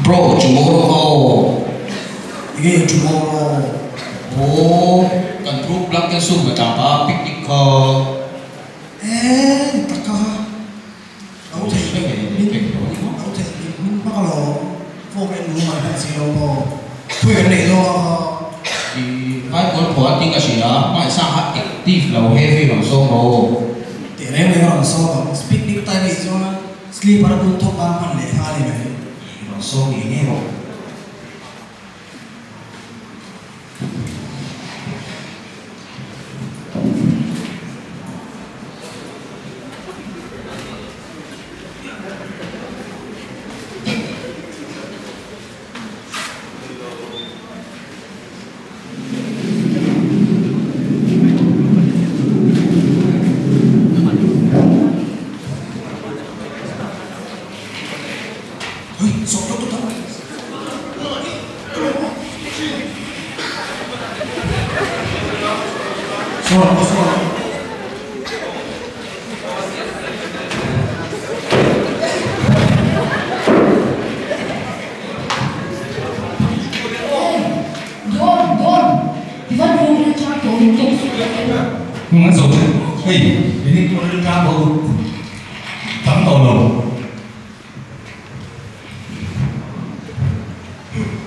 Bro, tomorrow kha aw. Enge tomorrow? Aw, kan group blanket soup ka tlak a, picnic kha. Eee, ni tak kha. Lo theih lo theih hmin hmak alawm, fork en lung an hman si lo maw? Pui kan neih zawng a kha. I Bible pawh a ting a hria, hmaisa kha active lo heavy rawn sawm rawh. Teh reng reng a rawn sawm ang, picnic time anih chuan sleeper a bul thawk nan hman leh nghal i mai. Rawn sawm ngei ngei rawh.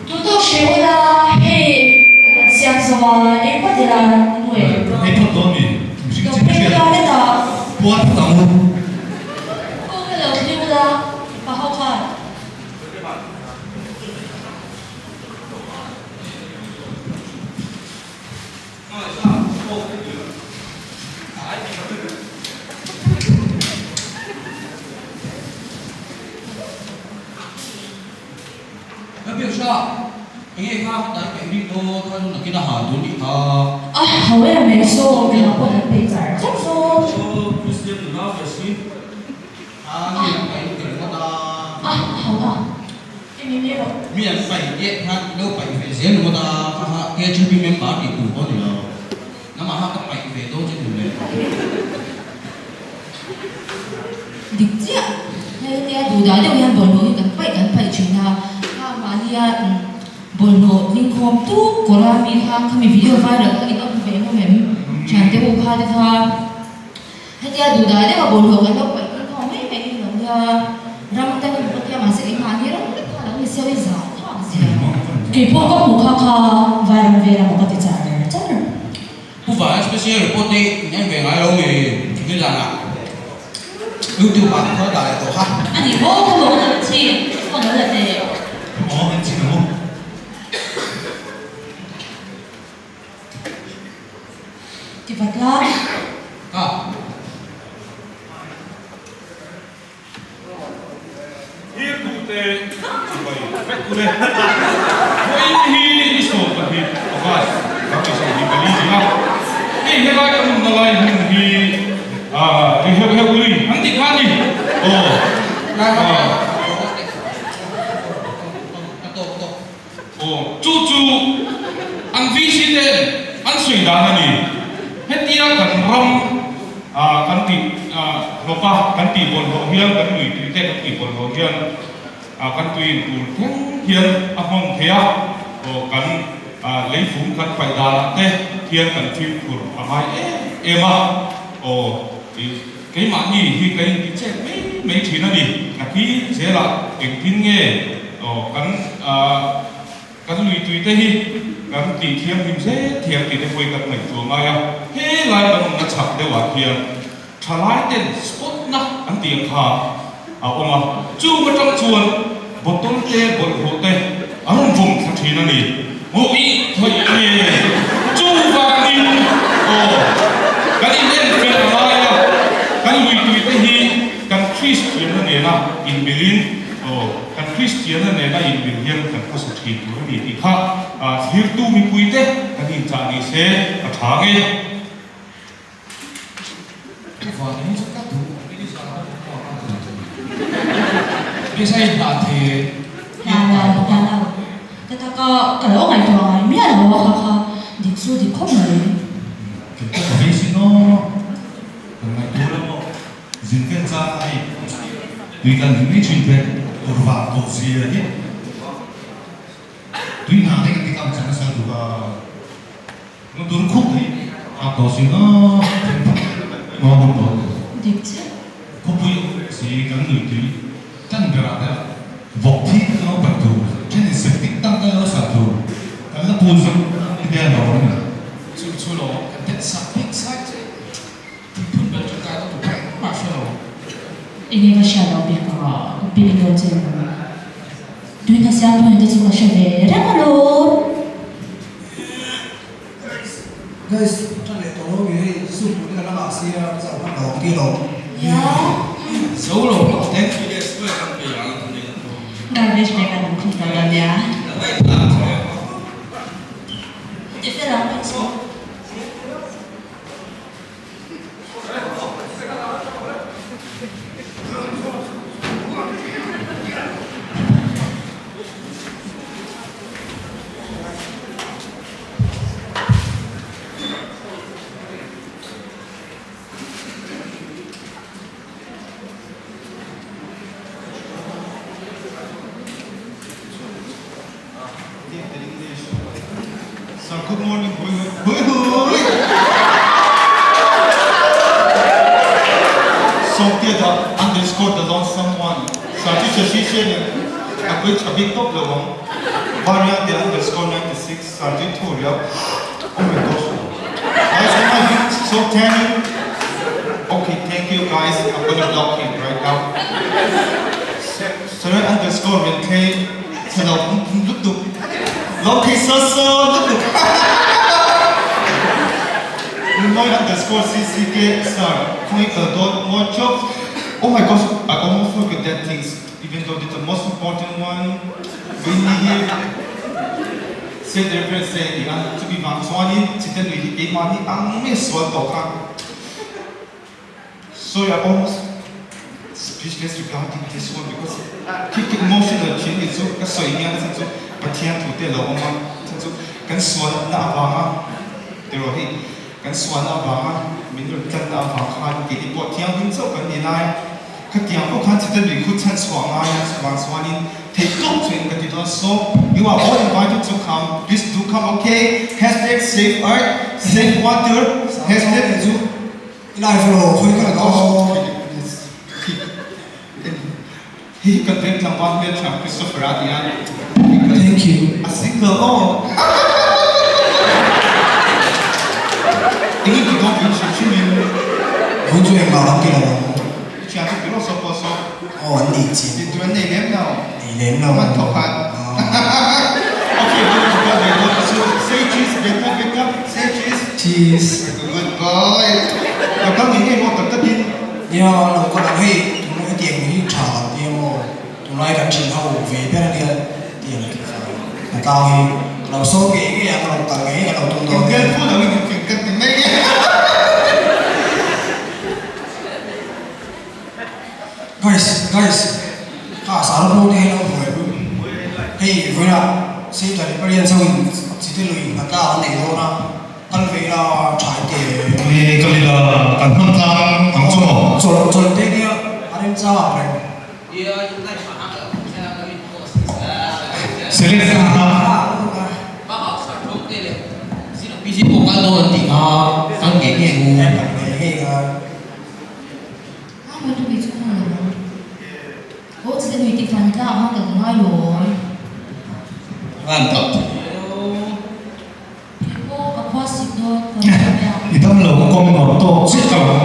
Tutuk hre ula, hei kan han siam zo a, eng pawh ti la nu e. Hei phawt dawn mi, mihring chi hriat. Lo ta. Puan phawt ang u. Aw ka lo thlir ula, pa ho khan. Ka biak sha, enge kha ka tai peih bik dawn kha chu nakin a hal tur nih kha. A ho em mai saw, mi ang pawh an peih char char saw. Saw Christian nula ve si. A mi an paih lutuk ringawt a. A ho a, eng eng erawh. Mi an paih diak khan i lo paih ve zel ringawt a, kha kha KGB member tih tur pawh a ni lo. Nangmah kha ka paih ve dawn che duh le. Dik chiah, hei hetia duhdah deuh hian bawlhhlawh hi kan paih kan paih thin a, kha mahnia bawlhhlawh tlingkhawm tuk kawra mi kha khami video viral kha in awm ve hlawm em? Thiante ho kha te kha hetia duhdah deuha bawlhhlawh kan lo paih tlingkhawm mai mai hi lo nia, ram te kan hmu tia mahse keimahni ram vek kha lo ni sia hei zah thlak zia. Keipawh ka hmuh kha kha viral vel a maw ka ti char char. Pu Vana special report hi in en ve ngai lo mi nizanah youtube ah ka dah leh tawh kha. A ni maw ka maw ka chi phone lo la teh. Aw en chin ang u. Ti vat la. Ka. Thirtute chibai vek u le. Vawiin hi ni 12 August kan ni 24 ni a. Hei helai kan awmna lai hmun hi ri heuh heuh lui an tih kha a ni. Aw. Aw chu chu an VC ten an sawi dan a ni. Hetia kan ram kan tih hlawk a, kan tih bawlhhlawh hian kan lui tui te kan tih bawlhhlawh hian kan tui in tur thleng hian a hmang thei a, aw kan leifung kan paih danah te hian kan fimkhur a ngai em em a, aw Keimahni hi ka inti chet mai mai thin a ni. Nakin zelah engtin nge kan kan lui tui te hi kan tih thianghlim zel thiam tih te pawhin kan ngaihtuah ngai a. Helai kan awmna chhak deuhah hian thalai ten spot na an tih ang kha a awm a. Chung atang chuan bottle te bawlhhlawh te an rawn vawm thla thin a ni. Hmuh theih nge? Chuvangin aw, kan inenfiah a ngai a, kan luituite hi kan Kristianna nena inmilin aw, kan Kristianna nena inmil hian kan hmasa thin tur a ni tih kha thlirtu mipuite kan inchah ni se a tha nge? Ka lo ngaihtuah ngai miah lo a kha kha dik chu dik khawp mai. Kei pawh ka beisei naw, kan ngaihtuah lo maw, zin vel chang a hei tui kan ring mai thin te tur vang tawh zia hi. Tui hna te kan ti kam chang nasa duh a, motor khup hi a tawh si a, thingphung a awm tawh. Dik chiah. Khawpui awm ve si kan nui tui tan berah te vawk thi kan lo paih tur, then in septic tank kan lo sah tur, kan la pul zawk ni te a lo awm a ni. Chu chu lo kan den sak bik sai che. Thingphun bel tangkai ka tu engmah hre lo. Enge ka hriat loh bik ang a, ka pil dawn che maw? Tuina siam dawn te chu ka hre ve reng alawm. Guys, guys, tan leh tawh lo mi hei soup pawh te ka la ngah sia, ka zau hman lo ang ti lo. Nia. Zo lo hlauh te. Three days vel kan pe ang a tunei na pawh. Garbage bag a dang khum tawh lo nia. Ka ngaihtuah ang che. Ti fel ang chu. Sir, good morning, hui hui hui hui. Sawmte the underscore the lonesome one. Sir chu Shashi Shenin a pui tha bik tawp lo ang. Varian the underscore 96 Sir chu thu riau. Oh my gosh. Guys, am I being so tanning? Okay, thank you guys. I'm gonna block him right now. Sir underscore Renthlei Chhelo lutuk lo thei saw saw lutuk Rimawi underscore CCK sir khawngaih kal dawn more jobs Oh my gosh I almost forget that things even though it's the most important one Vaini hi Saint Reverend se a ni a chumi vang chuanin chite nui hi keimahni ang mai sual tawh kha Sorry I almost speechless regarding this one because khi khi emotional thin ni chu ka sawi hian a chhan chu Pathian thu te a lo awm a chhan chu kan sualna avanga tiraw hei kan sualna avanga min rawn tlanna avang khan keini pawh thianghlim chauh kan ni lai a khatiang pawh khan chita lui khu chhan chhuah ngai a chuvang chuanin theih tawk chu in ka ti dawn so you are all invited to come please do come okay hashtag save earth save water hashtag chu I live lo khawi ka la dawn. Hi kan veng tlangval hmeltha Christopher a tia. Thank you. A single aw. Engin ti dawn tih hrim hrim in. Hun chu engmah kan ti lo ang. I thian chu tiraw saw pawh saw. Aw an nei chiang. Tih tur an nei lem lo. Nei lem lo. Hman thawk khan. Okay, good to go ve dawn chu. Say cheese, beta beta, say cheese. Cheese. Good boy. Lo kal ngei ngei maw tak takin. Nia, lo kal ang hei, tunlai hetiang hi tha kan ti emaw, tunlai kan thin ho ve ber ania tiang tih kha ka tlang hi ka lo sawn ngei ngei ang, ka lo kal ngei ngei ka lo tum dawn nia. Intel phone ang in fing ka ti mai e. Guys, guys, kha sara pawh te hi lo hmuh em? Hei vawiinah Save the Librarian chauhin chite lui nghat la an nei dawn a. Kal ve ila tha te. Ni kal ila kan hman tlang ang chu maw? Chawlh chawlh te nia a remchang ang reng. Select a hna. I dam lo ka kawng nuam tawk chiah ka lo.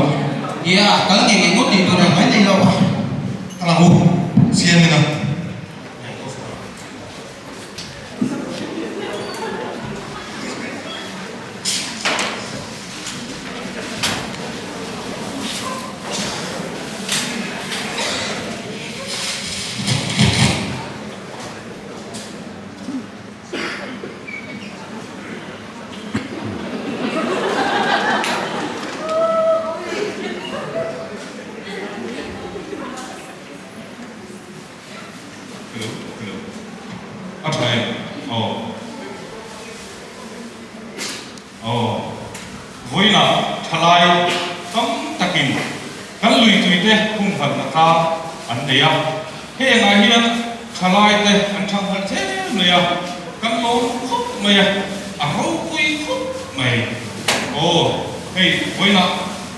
Nia, kal ngei ngei ngawt tih tur ang mai nei lo a. Ka lang u, siam ina. Hello, hello. A tha em? Aw. Aw. Vawiinah thalai tam takin kan luituite humhalhna kha an nei a. Hengah hian thalai te an thanghalh zel mai a. Kan. lawm khawp mai a, a ropui khawp mai. Aw, hei vawiinah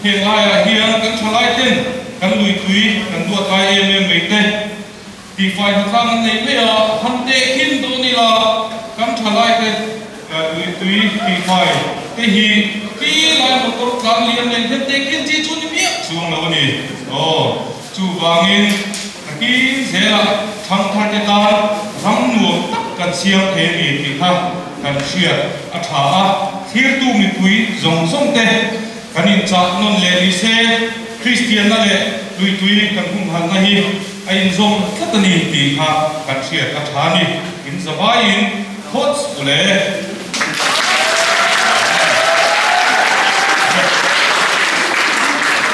heng laiah hian kan thalai ten kan luitui kan duat lai em em mai te tihfai hnatlang an nei mai a, han tehkhin dawn ila kan thalai te luitui tihfai te hi khi lai motor tlan lian nen hian tehkhin chi chu ni miah chuang lo a ni. Aw, chuvangin takin zelah thangthar te tan ram nuam tak kan siam thei a ni tih kha kan hriat a tha a, thlirtu mipui zawng zawng te kan inchah nawn leh ni se, Kristianna leh luitui kan humhalna hi a inzawm tlat a ni tih kha kan hriat a tha a ni. In zavaiin thawts u le.